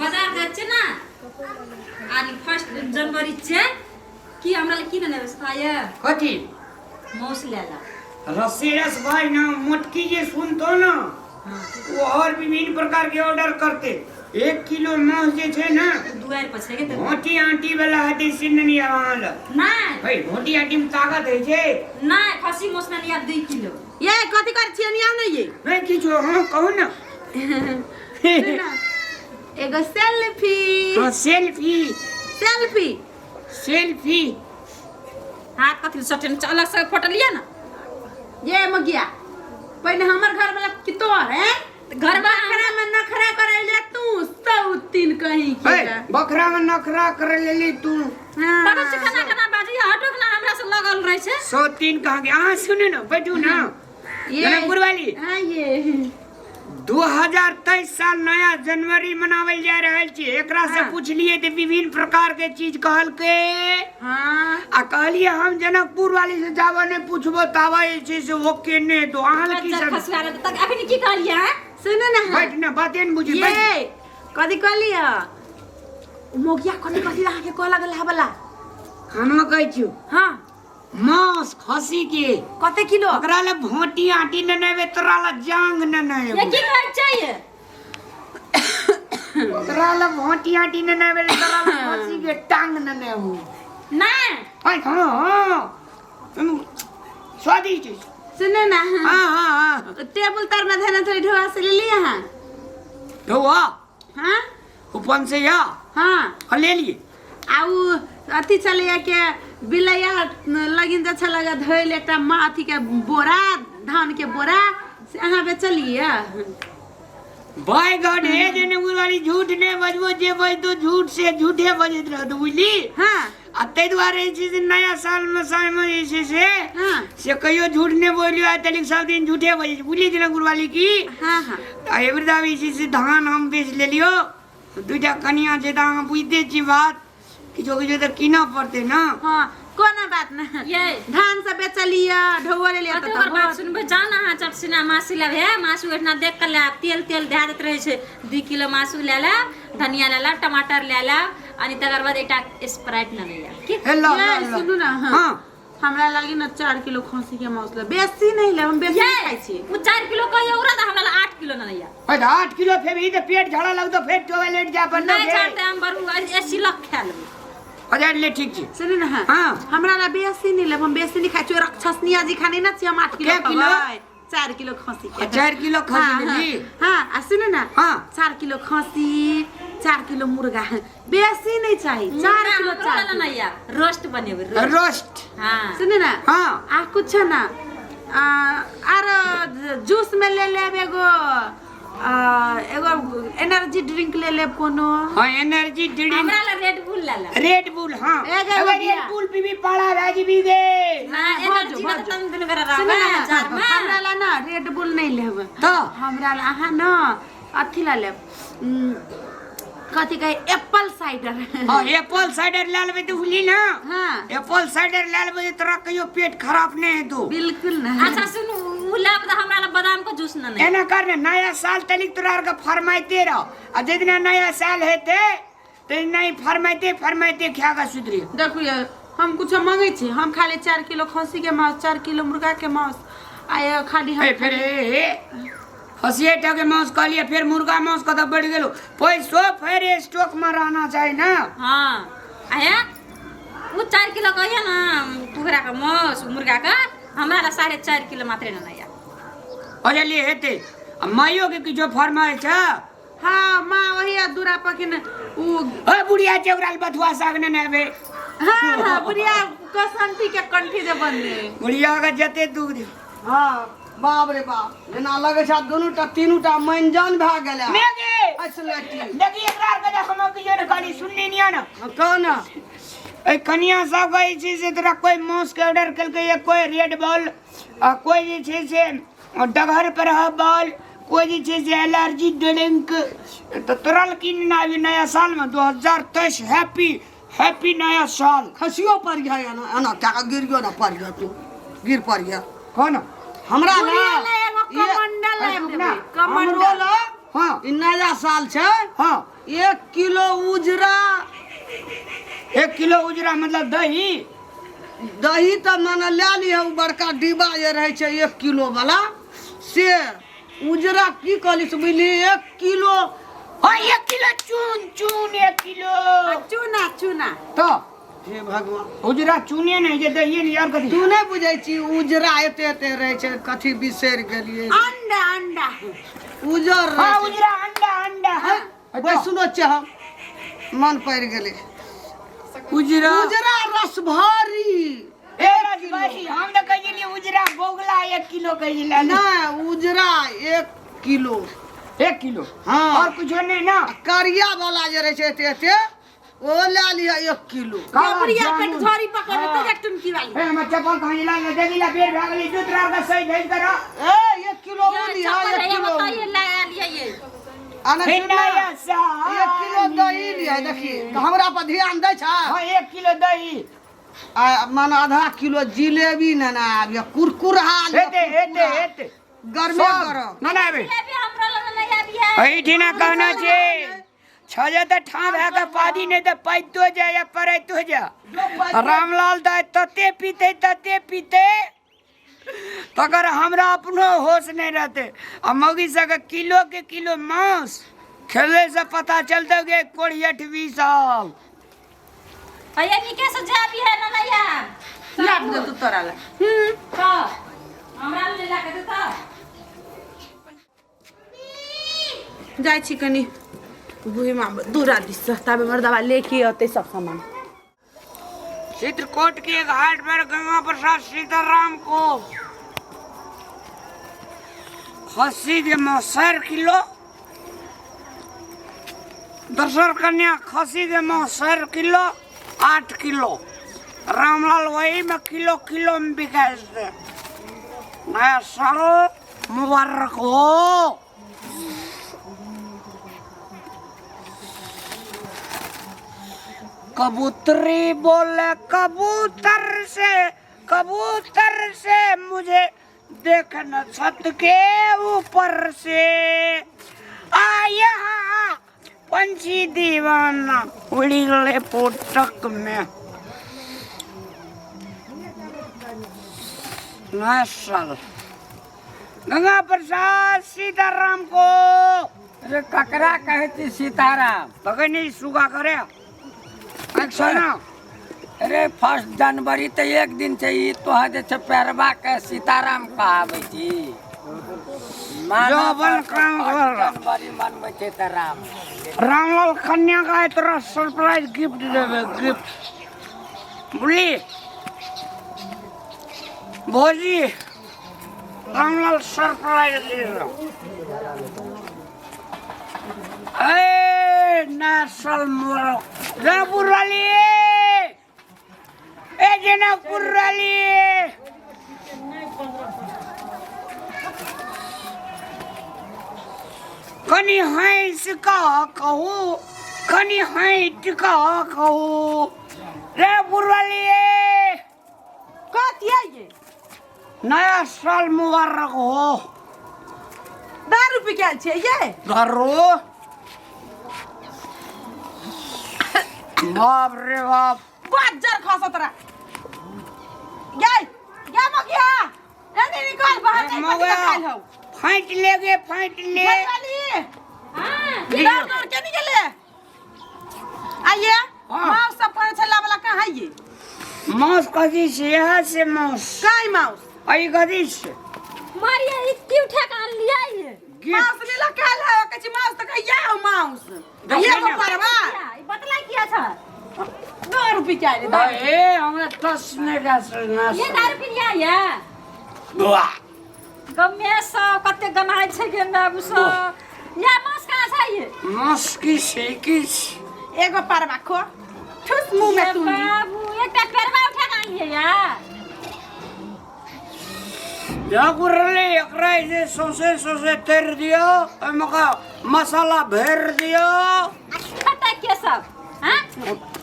बाजार जाइ छियै ने आ फर्स्ट जनवरी छै की हमरा लए की नेने अयबै से ये कथी मौस ले ला रस्सी रस भाई ना मोटकी जे सुनतो ना वो और विभिन्न प्रकार के ऑर्डर करते 1 किलो मांस जे छै ना दुआरि पर छै के तऽ भोटी आंटी वाला हेतै से नहीं आब लग नहि भाई भोटी आंटी में ताकत होइ छै नहि खस्सी मौस नेने आब 2 किलो ये कथी करै छियै नहीं आउ ने ये नहीं किछो हाँ कहू ना सुन एगो सेल्फी हाँ सेल्फी सेल्फी सेल्फी हाथ कथी सटेन अलग से फोटो लिया ना ये मगिया पहिने हमर घर वाला की तोहर हैं तऽ घर में बखरा में नखरा करै ले तू सौ तीन कहीं के हे बकरा में नखरा कर लेली तू हाँ बगल से केना केना बाजू हटो ना हमरा से लगल रहै छै 103 कहाँ के अहाँ सुनू ना बैठू ना ये जनकपुर वाली हाँ ये 2023 साल नया जनवरी मनावल जा रहल छै एकरा से पूछलिए तऽ विभिन्न प्रकार के चीज कहलकै हाँ आ कहलिए हम जनकपुर वाली से जाबो नहीं पूछबो ताबा जे छै से ओके नहीं तो अहाँ लग की सब खसुआ रहे तक अखनी की कहलिए हैं सुनो ना बैठ ना बाते ने बुझी ये बैठ कथी कहलिए मोगिया कथी कथी अहाँके कहऽ लगल है बला हम कहै छियौ हाँ मांस खसी के कते किलो ओकरा ले भोटी आटी ने नेबे तोरा ले जांग ने ये नेबो की कहै चाहिए तोरा ले भोटी आटी ने नेबे तोरा ले खसी के टांग ने नेबो नहीं हाय हाँ हाँ स्वादिष्ट सुनो ना हाँ हाँ हाँ टेबुल तर में धने थोड़ी ढोआ से ले लिए हाँ ढोआ हाँ ऊपर से या हाँ हाँ ले लिए आ उ अथी छलैया के बिलैया लगिन जे छलै धोइल एकटा मा अथी के बोरा धान के बोरा से अहाँ बेचलियै बाय गॉड हे जेने वाली झूठ ने बजबो जे बजतो झूठ से झूठे बजैत रहतो बुझली हाँ आ ताहि दुआरे जे छै से नया साल मे साल मे जे छै से हाँ से कहियो झूठ नहि बोलियो आ तनिक सब दिन झूठे बजै छै बुझली जनकपुर वाली की हाँ हाँ आ एहिबेर तऽ जे छै से धान हम बेच लेलियो दूटा कनिया छै तऽ अहाँ बुझिते छी बात किछो किछो तऽ कीनऽ पड़तै ने हाँ कोनो बात नहीं ये धान सब बेचलियै ढोआ लेलियै कते तऽ ओकर बात सुनबै जान अहाँ चटसिना मासु लेब हे मासु एहिठिना देख कऽ लेब तेल तेल धए दैत रहै छै 2 किलो मासु लए लेब धनिया लए लेब टमाटर लए लेब आ तकर बाद एकटा स्प्राइट लेने आयब की हे ल ये ल, ल। सुनू ना हाँ हाँ हमरा लागी ना 4 किलो खसी के मांस ले बेसी नहीं ले हम बेसी ये नहीं खाइ छी ओ 4 किलो कहियो ओकरा तऽ हमरा लए 8 किलो लेने आयब अरे 8 किलो फेर ई तऽ पेट झड़ा लगतो फेर टॉयलेट जा पर नहि छाड़तै हम बरू 80 लाख खा लेबै अच्छा ले ठीक छै सुनू ना हाँ हाँ। हमरा ला बेसी नहीं लेब हम बेसी नहीं खाइ छी राक्षसनिया जी खाने ना छी हम 8 किलो कै किलो? खबै 4 किलो खसी के आ, 4 किलो खसी हाँ, लेली? हाँ हाँ आ सुनू ना हाँ। 4 किलो खसी 4 किलो मुर्गा बेसी नहीं चाही 4 किलो मुर्गा 4 लेने किलो आयब रोस्ट बनेबै रोस्ट रोस्ट हाँ सुनू ना हाँ आ कुछ ना आर जूस में ले लेब एगो एगो एनर्जी ड्रिंक ले लेब कोनो हाँ एनर्जी ड्रिंक हमरा लए रेड बुल ले लेब रेड बुल हाँ एगो अगर बिया। रेड बुल पीबी पाड़ा राजी भी गे ना एनर्जी भजो, में तऽ तन दिन बेरा सुनू रहबै ना जाड़मे हमरा ला ना रेड बुल नहीं लेब तो हमरा ला अहाँ ना अथी ला लेब कथी कहे एप्पल साइडर हाँ एप्पल साइडर ले लेबै तऽ बुझली ना हाँ एप्पल साइडर ले लेबै तऽ तोरा कहियो पेट खराब नहीं हेतौ बिल्कुल ना अच्छा सुनू उ लेब तऽ हमरा लए बादाम के जूस ने एना कर ने नया साल तनिक तोरा आरके फरमाइते रह आ जाहि दिना नया साल हेतै तै दिना ई फरमाइते फरमाइते खा कऽ सुतरी देखू ये हम कुछो मांगे छी हम खाली 4 किलो खसी के मांस 4 किलो मुर्गा के मांस आ ये खाली हम ए फेर ए ए खसिए टा के मांस कहलिए फेर मुर्गा मांस कतऽ बढ़ि गेलो पैसो फेर स्टॉक में रहना चाही ना हाँ आ हे उ 4 किलो कहिए ना कुकरा के मांस मुर्गा के हमरा लए 4.5 किलो मात्रे ने आयब अच्छा लिए हेतै आ माइयो के किछो फरमाइश छै हाँ माँ वही दूरा पकिन उ ओ बुढ़िया छै ओकरा लए बथुआ साग ने एबै हाँ हाँ बुढ़िया कसंती के कंठी जे बनले बुढ़िया के जते दुख दे हाँ बाप रे बाप जेना लगै छै दुनू टा तीनू टा मंजन भए गेलै मेगे असलटी देखी एकरा आर के जे हम किछो ने कहली सुनली निया ना कह ना ए कनिया सब कहै छै से तोरा कोई मांस के ऑर्डर केलकै या कोई रेड बॉल आ कोई जे छै से डगहर पर है बॉल कोई जे छै से एलर्जी ड्रिंक तऽ तोरा लए की नेने आबी नया साल में 2023 हैप्पी हैप्पी नया साल खसियो पड़ गया एना एना कए कऽ गिर गयो ना पड़ गया तू गिर पड़ गया कौन हमरा ना बुढ़िया ला एगो ये- कमंडल लाबि रुक देबै ना। हमरो कमंडल ला हाँ ई नया साल छै हाँ 1 किलो उजरा। 1 किलो उजरा मतलब दही? दही तऽ माने लए लिहे, ओ बड़का डिब्बा जे रहै छै 1 किलो वाला, से उजरा की कहली से बुझली, 1 किलो। हाँ, 1 किलो चून, चून 1 किलो। चूना, चूना। तो हे भगवान! उजरा चूने नहीं जे दही नहीं और कथी? तू नहि बुझै छी, उजरा एते एते रहै छै, कथी बिसरि गेलियै। अंडा, अंडा। उजर हाँ। रहै छै। उजरा अंडा, अंडा, हाँ। वैष्णो छै, हम मन पड़ि गेलै। उजरा। उजरा रसभरी। ए रसभरी, हम तो कह गेलियै उजरा बोगला 1 किलो कह गेलियै। नहि, उजरा 1 किलो। 1 किलो। हाँ। और कुछो नहीं ना? करिया वाला जे रहै छै एते एते, ओ लए लिअ 1 किलो। काला बुढ़िया पेट जामुन। झोरी पकड़ तो एक टुनकी वाली। ए, हमर चप्पल कहाँ गेला? देखी ला, बेर भए गेलै, जूत राख के सही भेज कर। ए, 1 किलो ओ लिअ। चप्पल एक है किलो बताइए, ला लिया ये। आने फिर सुन ना, नया साल। 1 किलो दही लिअ। देखी तऽ हमरा पर ध्यान दै छै। हाँ, 1 किलो दही। आ माने आधा किलो जिलेबी नेने आबिय, कुरकुरहा लिअ, हेते हेते। कुरकुरा। हेते। गरमे गरम। ना ना आबे। जिलेबी हमरा लग नहीं आबी है। एहिठिना कहना छै, छजे तऽ ठाँ भए कऽ पादी, नहि तऽ पाइतो जा या पड़ैतो जा। रामलाल दाइ तते पीते, तते पीते, तकर हमरा अपनो होश नहि रहतै। आ मौगी सबके किलो के किलो मांस खेले से पता चलते गे कोढ़ियठ 20 साल। भैया निके से जाबी है ना नैया। लाभ दे तू तोरा ला। का हमरा ले ला के देता। जाइ छी कनि भूमिमा दूरा दिस, ताबे मर्दबा लेके अतै सब सामान। चित्रकूट के घाट पर गंगा प्रसाद सीताराम को खस्सी के मौसर किलो, दशर कन्या खस्सी के मौसर किलो, 8 किलो। रामलाल वही में किलो किलो में बिका थे। नया साल मुबारक हो। कबूतरी बोले कबूतर से, कबूतर से मुझे देखना छत के ऊपर से आ यहाँ पंछी दीवाना उड़ी गले पोटक में। नया साल, गंगा प्रसाद सीताराम को। अरे, ककरा कहै छी सीताराम? भगनी सुगा करे सुना। अरे, 1 जनवरी तऽ एक दिन छै, ई तोहर जे छै पैरवा के सीताराम कहाबै छी। जो अपन काम कर। जनवरी मनबै छै तऽ राम। रामलाल कन्या का तोरा सरप्राइज गिफ्ट देबे, गिफ्ट बुझली भौजी? रामलाल सरप्राइज दे रहा। ए नसल मोरो जनकपुर वाली, ए जनकपुर वाली। कनि हँसि कऽ कहू, कनि हटि कऽ कहू रे बुढ़वाली। कथी है ये? नया साल मुबारक हो। दारू पी के आयल छियै ये? दारू? बाप रे बाप! बज्जर खसो तोरा। गे गे मगिया, एने निकल बाहर, जाई कथी मगिया। खाइल हौ? फाँटि ले गे, फाँटि ले। घरवाली। हाँ। दौड़ दौड़ के निकले आइए। हाँ। माउस सब पड़े छला वाला कहाँ है ये? माउस कथी छै? यहाँ से माउस। काई माउस? अई कथी छै? मारिया, ई की उठा के आनलियै ये? माउस गिफ्ट। नहीं लखाल है, कहै छी माउस तऽ कहिया हो माउस ये को ना। परवा। ई बतला किया छ? 2 रुपये के आइले दारू। ए, हमरा टस नहि कऽ ना। ये दारू पिलिया ये? वाह। गमे सब कते गनाइ छै गे बाबू सब। या मांस कहाँ छै ये? माउस की छै, की छै? एगो परवा खो, ठुस मुंह में ये तू। बाबू, एकटा पेरवा उठा के आनलियै या? गुरले, एकरा जे सौंसे सौंसे तर दियो, ओहिमे का मसाला भरि दियो। खता के सब, हाँ?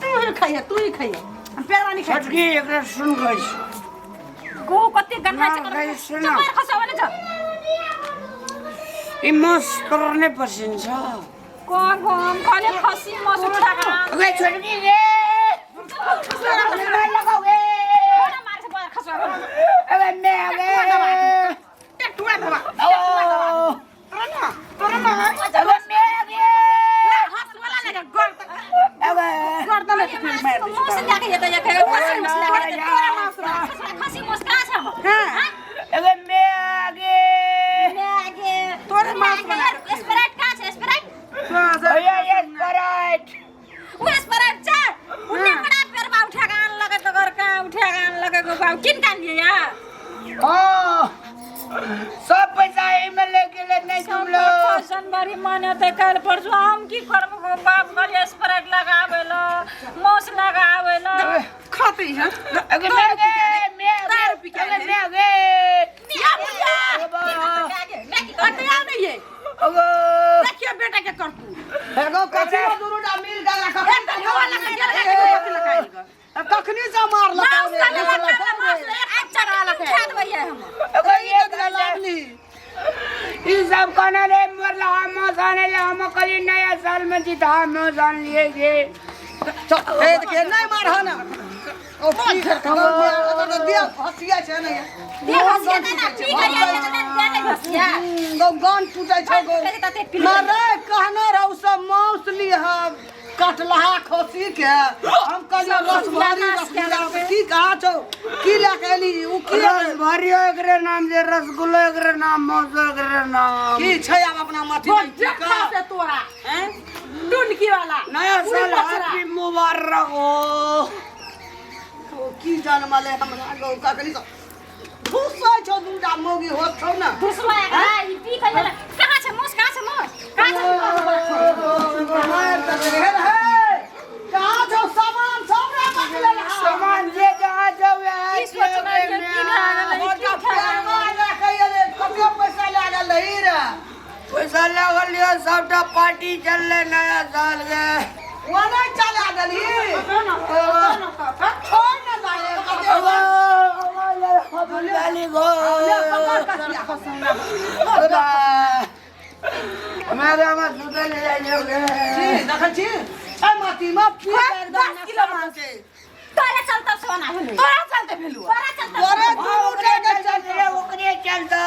तू ही खाइए, तू ही खाइए, हम पेरवा नहीं खाइ। छोटकी, एकरा सुन गई छै। गो कते गनाइ छै। ना, गई सुन। चप्पल खसाव ने छ। ई माउस तोरा नहि पसन्द छ? कौन कौन कहले खसी मासु उठा के आन। अबे छोटकी रे मार लगाओगे कोना मार से बड़ा खसवा अबे मैं अबे टेटुआ दबा टेटुआ दबा तोरा ना तोरा ना अबे मैं अबे हाथ वाला ना गर्द अबे गर्दन में मार दै मुंह से जाके जेतै जाके खसी मासु लगा दे तोरा मासु खसवा खसी मासु कहाँ छ हम हां अबे मैं आगे मैं आगे तोरे मासु बना स्प्राइट कहाँ छ स्प्राइट भैया ये स्प्राइट उ स्प्राइट छ उ नेंगड़ा पेरवा उठा के आन लगे तो घर का उठा के आन लगे गो बाबू किन कान लिए यार हाँ सब पैसा ही में लेके ले नहीं तुम लोग जनवरी मनेतै काल्हि परसू हम की करब गो बाप कहलियै स्प्राइट लगाबै ल मौस लगाबै ल खतै है अगे मैं आगे मैं दारू पी के अगे आएले। मैं आगे या बुढ़िया कते आउ नहीं ये अगो देखियो बेटा के करतू एगो कथी दुनू टा मिल गेल एक तऽ हवा लगा गेल के कथी लगाइल ग कखनी से मारलक मांस रे? लगा लगा मांस आ चटनी उठा देबै हम अगे ये लागली ई सब कहना रे मरला हम आने ले हम कल नया साल में जीता हम जान लिए गे चल ए देखिए नहीं मारह ना ओ की कर दिया हसिया छै ने दे हसिया दे ना पी के आइए तऽ दे दे हसिया गौ गान टूटै छै गौ टूटै छै तते पी मारे कहने रहू सब मांस लिह कटलहा खसी के हम कहलियै रस भरी रसगुल्ला की कहा छौ की लए के एली उ की रस भरियो एकरे नाम जे रसगुल्लो एकरे नाम मौसो एकरे नाम की छै आब अपना माथी में की देखा का से तोरा हैं टुनकी वाला नया पूरी साल पचरा। हैप्पी मुबारक हो ओ की जनमले हमरा गौ ककरी सब घुसै छौ दूटा मौगी होत छौ ने घुसवा एकरा ई पी के आइए कहाँ छै मौस कहाँ छै मौस कहाँ छै मार दे रे हे कहाँ छौ सामान सब रे बकले सामान जे जहाँ जाओ की सोचना ये की भए गेलै की भए गेलै कते पैसा लागल रही रे पैसा लागल लियो सबटा पार्टी चलले नया साल के वो नहीं चला देलही छोड़ ना जाए कते गाली गो ले पकड़ कसिया मैं गामा सुतल ले जाओगे छी देखै छी छै माटी में पी के एकदम 10 किलो मांस तोरे चलता सोना भेलै तोरा चलते भेलु तोरा चलता तोरे दुनू के चलते ओकरे चलता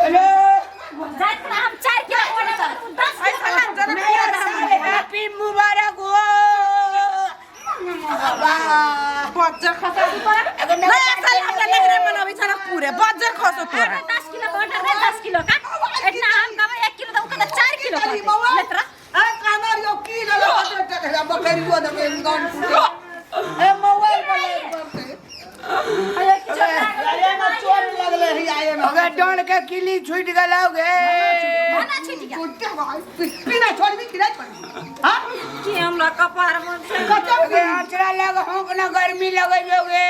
हेलो जाइत ना हम 4 किलो ऑर्डर कर 10 किलो नया साल हैप्पी मुबारक हो बज्जर खसा नया साल हमरा नहीं रे मनाबै छ ना पूरे बज्जर खसो तोरा 10 किलो के ऑर्डर दे 10 किलो का इतना हम कहबै 1 किलो तऽ ओ कहतै 4 किलो चली बौआ लेतरा ए कहना रियो की गेलो कते टका बकरियो देबै गान टूटे ए मोबाइल पर करते अरे ना चोट लगले ही आए में अगर डोल के किली छूट गेलौगे खाना छूटि गेल टूटे भाई पीना छोड़बी कि नहीं छोड़बी हां की हमरा कपार में छै कते अगे आचरा लग होंक ना गर्मी लगे जोगे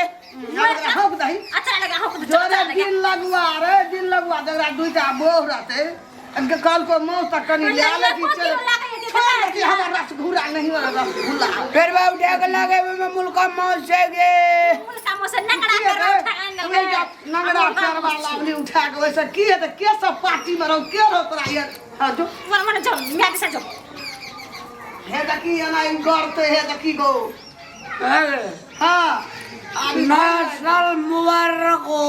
हौक दही अच्छा लगा हो जोरे दिन लगुआ रे दिन लगुआ जकरा दुईटा बोह रहते इनके कल को मौस तक कनी ले ले की चल छोड़ कि हमर रसगुल्ला नहीं वाला रसगुल्ला फिर बा उठा के लगे में मुल्का मौस से गे मुल्का मौस नंगड़ा करवा उठा आनल नंगड़ा करवा लावली उठा के वैसे की है त के सब पार्टी में रहो के रहो तोरा यार हां जो मन मन जो मैं दिसा जो हे देखी एना ई करते हे देखी गो हाँ आबी नया साल मुबारक हो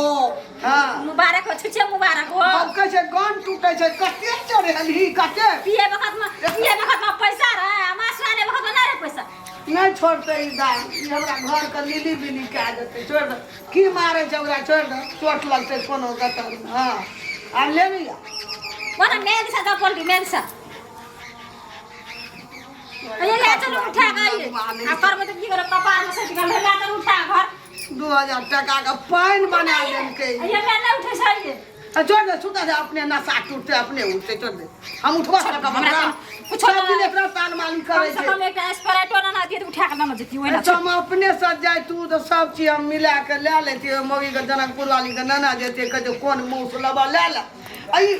हाँ मुबारक हो छुछे मुबारक हो हम कहै छै गन टूटै छै कते चढ़ेलही कते पिए बखत में पैसा रहे आ मासु आने बखत में नहीं रहे पैसा नहि छोड़तै ई दाम ई हमरा घरके लिली बिली कए देतै छोड़ि दे की मारै छै ओकरा छोड़ि दे चोट लगतै कोनो गतर हँ आब लेबही बोला मैं दिसा जाओ पोल्ट्री मैं दिसा ये ले चलो उठा गई आ पर में तो की करब कपार में सटि गेल ले चलो उठा घर 2000 टका के पानि बना देलकै ये मैं नहीं उठे सही आ छोड़ दे सुता दे अपने नशा टूटते अपने उठते छोड़ दे हम उठवा सकब हमरा हमरा कुछो सब दिन एकरा ताल माली कम करै से छै कम एकटा स्प्राइटो ना दिए तो उठा के ना जतियो ओहिना अच्छा हम अपने से जाय तू तऽ सब चीज हम मिला के लए लेतियै मौगी के जनकपुर वाली के नाना जेतियै कहै कोन मौस लेबऽ लए ले आ ई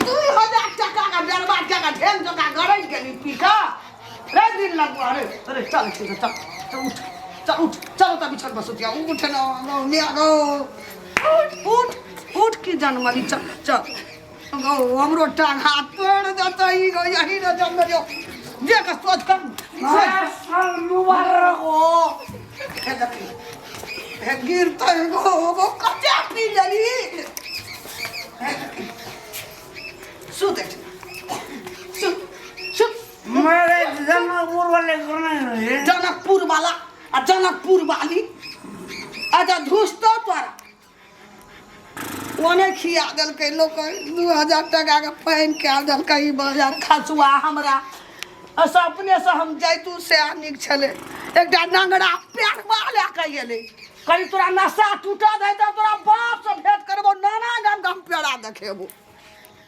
2000 टका के बर्बाद कए के ढेंग जकाँ गरैल गेली पी कऽ रे दिन लगुआ रे अरे चल ठीक चल चल उठ चल उठ चल तऽ बिछन पर सुतिया उठ न गौ मिया गौ उठ उठ उठ की जनमली चल चल गौ हमरो टांग हाथ तोड़ देतै ई गौ यही ने जन्म जो जे के सोच कर साल मुबारक हो। हे देखी हे गिरतै गो गो कते पी लेली। हे देखी सुत सुत सुत। मेरे जनकपुर वाले कोना रे? जनकपुर वाला आ जनकपुर वाली अच्छा धुसतौ तोरा। ओने खिया देलकै लोक 2000 टाकाके पानि कए देलकै ई बाजार खसुआ हमरा। आ से अपनेसँ हम जैतू सएह नीक छलै। एकटा नंगरा पेटवा लए कऽ एलै, कही तोरा नशा टूटल है तऽ तोरा बापसँ भेंट करबो, नाना गाम हम पेड़ा देखेबो।